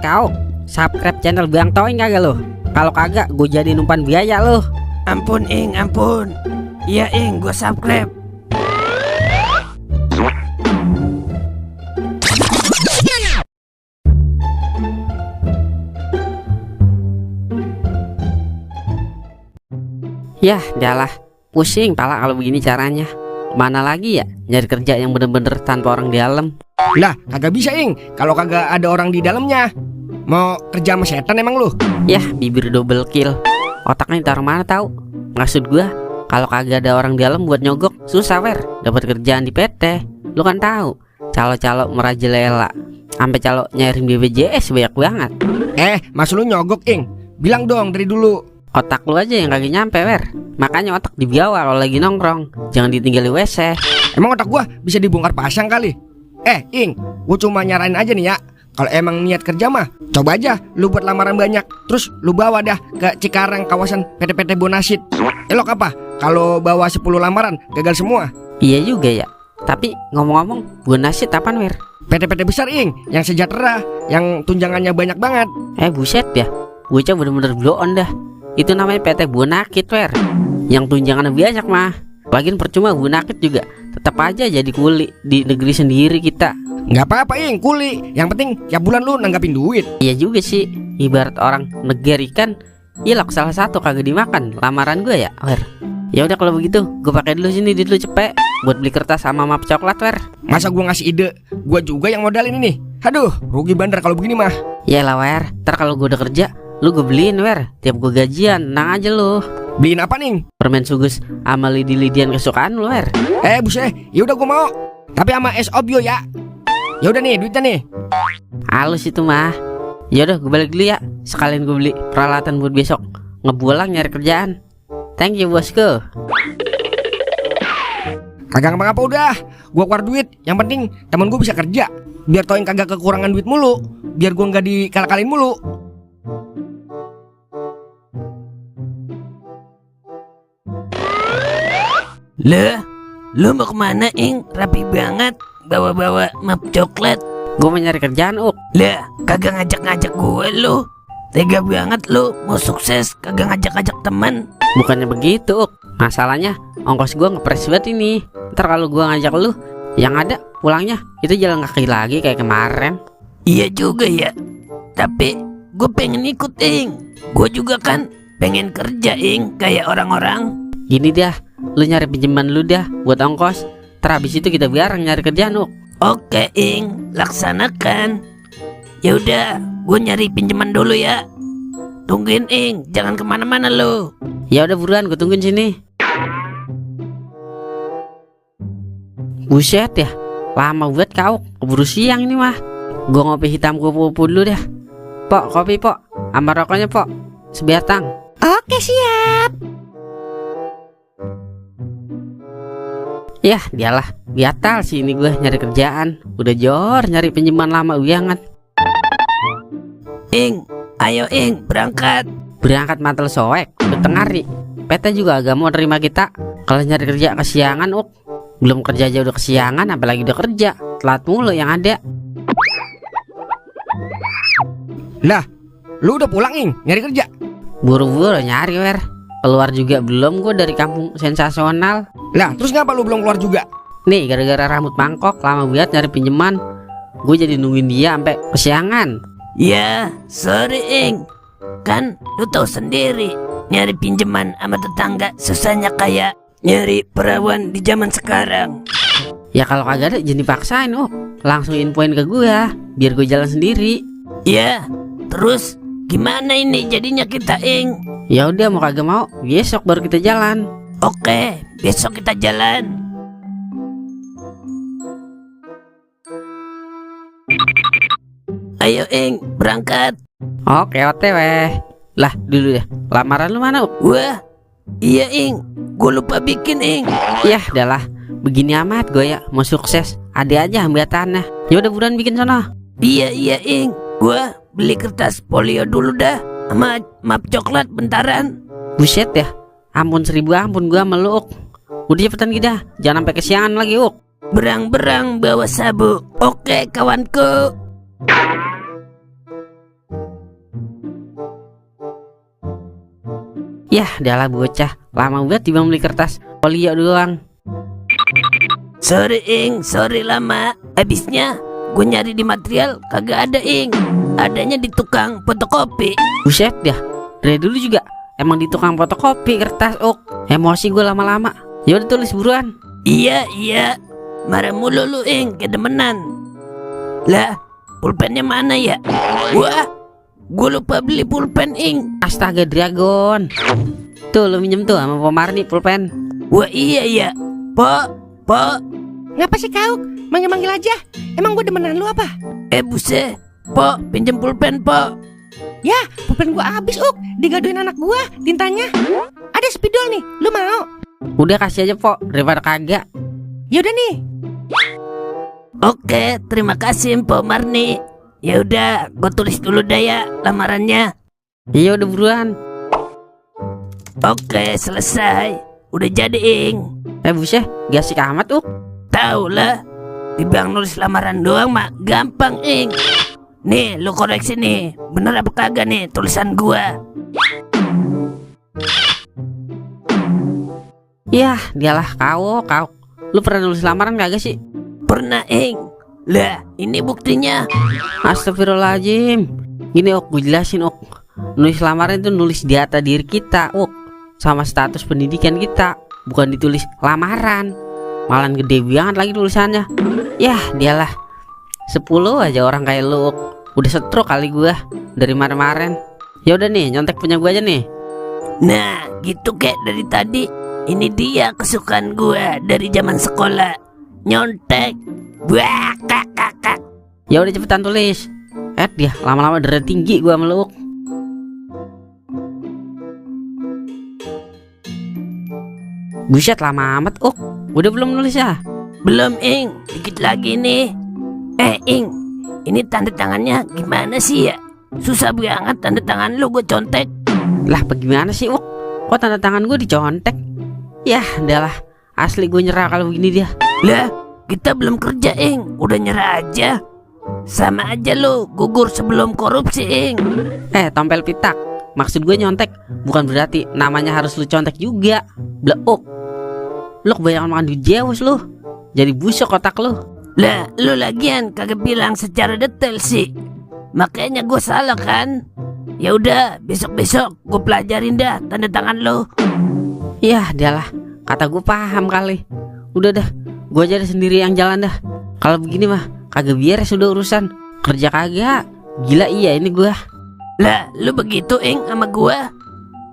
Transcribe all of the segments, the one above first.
Kau subscribe channel Bang Toing kagak lo? Kalau kagak gue jadi numpan biaya lo. Ampun Ing, ampun. Iya Ing, gue subscribe. Yah, dialah pusing pala kalau begini caranya. Mana lagi ya nyari kerja yang bener-bener tanpa orang di dalam. Lah, kagak bisa Ing, kalau kagak ada orang di dalamnya. Mau kerja sama setan emang lu? Yah, bibir double kill. Otaknya ditaruh mana tahu? Maksud gua, kalau kagak ada orang di dalam buat nyogok, susah wer dapat kerjaan di PT. Lu kan tahu, calo-calo merajalela, sampai calo nyairin BPJS banyak banget. Maksud lu nyogok Ing? Bilang dong dari dulu. Otak lu aja yang kagak nyampe wer. Makanya otak dibawa kalau lagi nongkrong, jangan ditinggal di WC. Emang otak gua bisa dibongkar pasang kali? Ing, gua cuma nyaranin aja nih ya. Kalau emang niat kerja mah, coba aja lu buat lamaran banyak, terus lu bawa dah ke Cikarang kawasan PT-PT Bonasit. Elok apa? Kalau bawa 10 lamaran gagal semua. Iya juga ya. Tapi ngomong-ngomong, Bonasit apaan wer? PT-PT besar Ing, yang sejahtera, yang tunjangannya banyak banget. Buset ya, bocah bener-bener blow on dah. Itu namanya PT Bonakit wer, yang tunjangannya banyak mah. Lagian percuma Bonakit juga tetap aja jadi kuli di negeri sendiri kita. Nggak apa-apa Ing, kuli. Yang penting tiap bulan lu nanggapin duit. Iya juga sih, ibarat orang neger ikan, ilok salah satu kagak dimakan lamaran gue ya wer. Ya udah kalau begitu, gue pakai dulu sini duit lu cepet buat beli kertas sama map coklat wer. Masa gua ngasih ide, gua juga yang modalin ini. Aduh, rugi bandar kalau begini mah. Ya lah wer, ntar kalau gue udah kerja, lu gue beliin wer. Tiap gue gajian, tenang aja lu. Beliin apa nih? Permen sugus sama lidi-lidian kesukaan lu wer. Buset, ya udah gua mau. Tapi sama es obyo ya. Ya udah nih duitnya nih. Halus itu mah. Ya udah gue balik dulu ya. Sekalian gue beli peralatan buat besok ngebulang nyari kerjaan. Thank you bosku. Kagak ngapa-ngapa udah. Gua keluar duit. Yang penting temen gua bisa kerja. Biar Toing kagak kekurangan duit mulu. Biar gua nggak dikal-kalin mulu. Lah, lu mau kemana Ing? Rapi banget, bawa-bawa map coklat. Gue mau nyari kerjaan Lah, kagak ngajak-ngajak gue lu. Tega banget lu, mau sukses kagak ngajak-ngajak teman. Bukannya begitu masalahnya ongkos gue ngepres banget ini. Ntar kalau gue ngajak lu, yang ada pulangnya itu jalan kaki lagi kayak kemarin. Iya juga ya. Tapi gue pengen ikut Ing. Gue juga kan pengen kerja Ing, kayak orang-orang. Gini dah, lu nyari pinjaman lu dah buat ongkos. Ntar habis itu kita bareng nyari kerjaan Oke Ing, laksanakan. Ya udah, gue nyari pinjaman dulu ya. Tungguin Ing, jangan kemana-mana lo. Ya udah buruan, gue tungguin sini. Buset ya, lama banget kau. Keburu siang ini mah. Gue ngopi hitam kupu-kupu dulu dah. Pok, kopi pok, sama rokoknya pok, sebatang. Oke siap. Yah, dialah biatal sih ini gue nyari kerjaan. Udah jor nyari pinjaman lama banget. Ing, ayo Ing, berangkat. Berangkat mantel soek, udah tengah hari. PT juga agak mau terima kita. Kalau nyari kerja kesiangan Belum kerja aja udah kesiangan, apalagi udah kerja. Telat mulu yang ada. Lah, lu udah pulang Ing, nyari kerja? Buru-buru nyari wer. Keluar juga belum gue dari kampung sensasional. Lah, terus ngapa lu belum keluar juga? Nih, gara-gara rambut mangkok lama banget nyari pinjaman. Gue jadi nungguin dia sampai kesiangan. Ya, sorry Ing. Kan lu tahu sendiri, nyari pinjaman sama tetangga susahnya kayak nyari perawan di zaman sekarang. Ya kalau kagak ada jadi paksain langsung infoin ke gue biar gue jalan sendiri. Ya, terus gimana ini jadinya kita Ing? Ya udah mau kagak mau besok baru kita jalan. Oke, besok kita jalan. Ayo Ing, berangkat. Oke OTW. Lah dulu deh, lamaran lu mana Wah, iya Ing, gue lupa bikin Ing. Yah udahlah, begini amat gue ya mau sukses. Ada aja hambatannya. Ya udah buruan bikin sono. Iya Ing, gue beli kertas folio dulu dah sama map coklat bentaran. Buset ya, ampun 1000 ampun gua meluk. Udah cepetan kita, jangan sampai kesiangan lagi Berang-berang bawa sabuk. Oke kawanku. Yah, dialah bocah. Lama banget tiba beli kertas folio doang. Sorry Ing, sorry lama. Habisnya gue nyari di material kagak ada Ing. Adanya di tukang fotokopi. Buset dah. Dari dulu juga emang di tukang fotokopi kertas, Ok. Emosi gue lama-lama. Ya udah tulis buruan. Iya. Marah mulu lu Ing, kedemenan. Lah, pulpennya mana ya? Wah, gue lupa beli pulpen Ing. Astaga Dragon. Tuh lu minjem tuh sama Pak Marni pulpen. Wah iya ya. Pok. Ngapa sih kau? Manggil-manggil aja. Emang gue demenan lu apa? Buset. Pok, pinjem pulpen Pok. Ya, pulpen gua habis, digaduin anak gua tintanya. Ada spidol nih, lu mau? Udah kasih aja Pok, daripada kagak. Yaudah nih. Oke, terima kasih Pok Marni. Ya udah, gue tulis dulu dah ya lamarannya. Iya udah buruan. Oke, selesai. Udah jadi Ing. Buset, gak asik amat, Tahu lah, dibang nulis lamaran doang mah gampang Ing. Nih, lu koreksi nih, bener apa kagak nih tulisan gua? Yah, dialah kau. Lu pernah nulis lamaran kagak sih? Pernah Ing. Lah, ini buktinya. Astagfirullahaladzim. Gini gue jelasin nulis lamaran itu nulis data diri kita sama status pendidikan kita, bukan ditulis lamaran. Malah gede banget lagi tulisannya. Yah, dialah 10 aja orang kayak lu udah stroke kali gua dari kemarin. Ya udah nih, nyontek punya gua aja nih. Nah, gitu kayak dari tadi. Ini dia kesukaan gua dari zaman sekolah. Nyontek. Wah, kakak. Ya udah cepetan tulis. Dia lama-lama darah tinggi gua meluk. Buset lama amat, Udah belum nulis ya? Belum Ing, dikit lagi nih. Ing, ini tanda tangannya gimana sih ya? Susah banget tanda tangan lu gue contek. Lah bagaimana sih, Kok tanda tangan gue dicontek? Yah, udahlah. Asli gue nyerah kalau begini dia. Lah, kita belum kerja Ing, udah nyerah aja. Sama aja lu, gugur sebelum korupsi Ing. Tompel pitak. Maksud gue nyontek bukan berarti namanya harus lu contek juga. Bleuk. Lu kebanyakan makan duit Zeus lu. Jadi busuk otak lu. Lah, lu lagian kagak bilang secara detail sih. Makanya gue salah kan. Ya udah, besok-besok gue pelajarin dah tanda tangan lu. Yah, dialah. Kata gue paham kali. Udah dah, gue aja sendiri yang jalan dah. Kalau begini mah kagak beres sudah urusan. Kerja kagak. Gila iya ini gue. Lah, lu begitu Ing sama gue.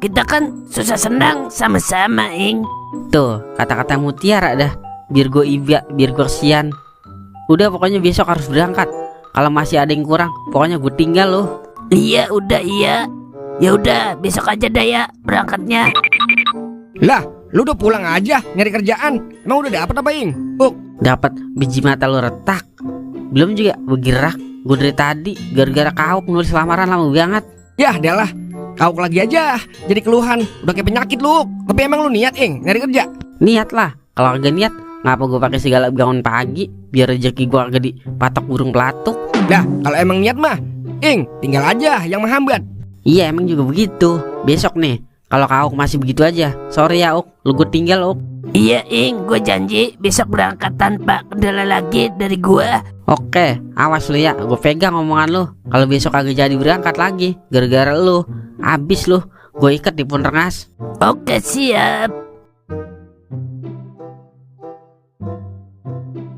Kita kan susah senang sama-sama Ing. Tuh, kata-kata mutiara dah. Biar gue iba, biar gue kesian. Udah pokoknya besok harus berangkat. Kalau masih ada yang kurang, pokoknya gue tinggal loh. Iya, udah iya. Ya udah, besok aja dah ya berangkatnya. Lah, lu udah pulang aja nyari kerjaan. Emang udah dapet apa, Ing? Dapat biji mata lu retak. Belum juga bergerak. Gue dari tadi gara-gara kau nulis lamaran lama banget. Yah, dialah. Kau lagi aja jadi keluhan. Udah kayak penyakit lu. Tapi emang lu niat, Ing, nyari kerja? Niat lah. Kalau kagak niat, ngapa gue pakai segala bangun pagi biar rezeki gue kagak dipatok burung pelatuk. Dah, kalau emang niat mah, Ing, tinggal aja yang menghambat. Iya emang juga begitu. Besok nih, kalau kau masih begitu aja, sorry ya lu gue tinggal Iya Ing, gue janji besok berangkat tanpa kendala lagi dari gue. Oke, awas lu ya, gue pegang omongan lu. Kalau besok kagak jadi berangkat lagi, gara-gara lu, abis lu, gue ikat di pun rengas. Oke siap.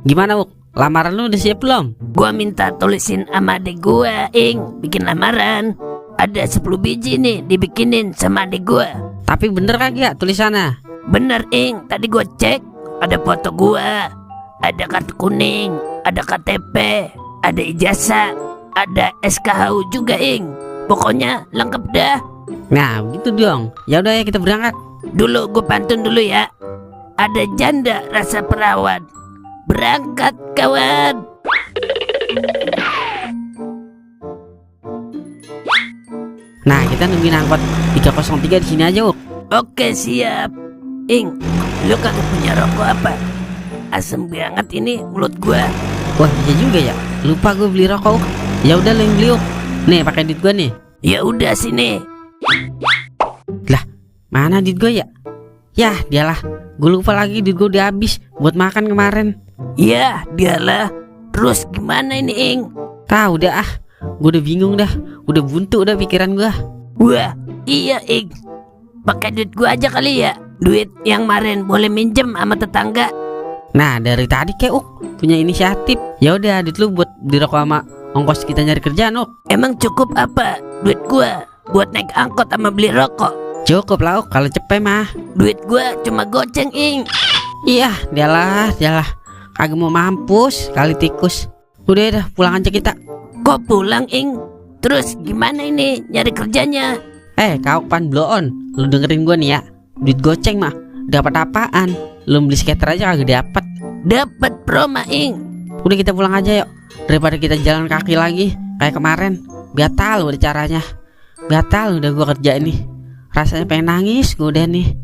Gimana lamaran lu udah siap belum? Gua minta tulisin sama adik gua, Ing, bikin lamaran. Ada 10 biji nih dibikinin sama adik gua. Tapi bener kagak tulisannya? Bener Ing, tadi gua cek. Ada foto gua, ada kartu kuning, ada KTP, ada ijazah, ada SKHU juga Ing. Pokoknya lengkap dah. Nah begitu dong. Ya udah ya kita berangkat. Dulu gua pantun dulu ya. Ada janda rasa perawat. Berangkat kawan. Nah kita nungguin angkot 303 di sini aja Oke siap. Ing, lu kagak punya rokok apa? Asem banget ini mulut gua. Wah iya juga ya. Lupa gue beli rokok. Ya udah lu yang beli Nih pakai duit gue nih. Ya udah sini. Lah Mana duit gue ya? Yah, dialah. Gue lupa lagi duit gue udah habis buat makan kemarin. Ya, dialah. Terus gimana ini, Ing? Tahu dah ah. Gue udah bingung dah. Udah buntu dah pikiran gue. Wah, iya, Ing. Pakai duit gua aja kali ya. Duit yang kemarin boleh minjem sama tetangga. Nah, dari tadi kayak punya inisiatif. Ya udah, duit lu buat beli rokok sama ongkos kita nyari kerjaan, Emang cukup apa duit gua buat naik angkot sama beli rokok? Cukup lah, kalau cepet mah. Duit gua cuma goceng, Ing. Iya, dialah. Kagak mau mampus, kali tikus. Udah pulang aja kita. Kok pulang, Ing? Terus gimana ini nyari kerjanya? Kau pan blow on. Lu dengerin gua nih ya. Duit goceng mah dapat apaan? Lu beli skater aja kagak dapat. Dapat promo, Ing. Udah kita pulang aja yuk. Daripada kita jalan kaki lagi kayak kemarin. Gatal udah caranya. Gatal udah gua kerja ini. Rasanya pengen nangis gua udah nih.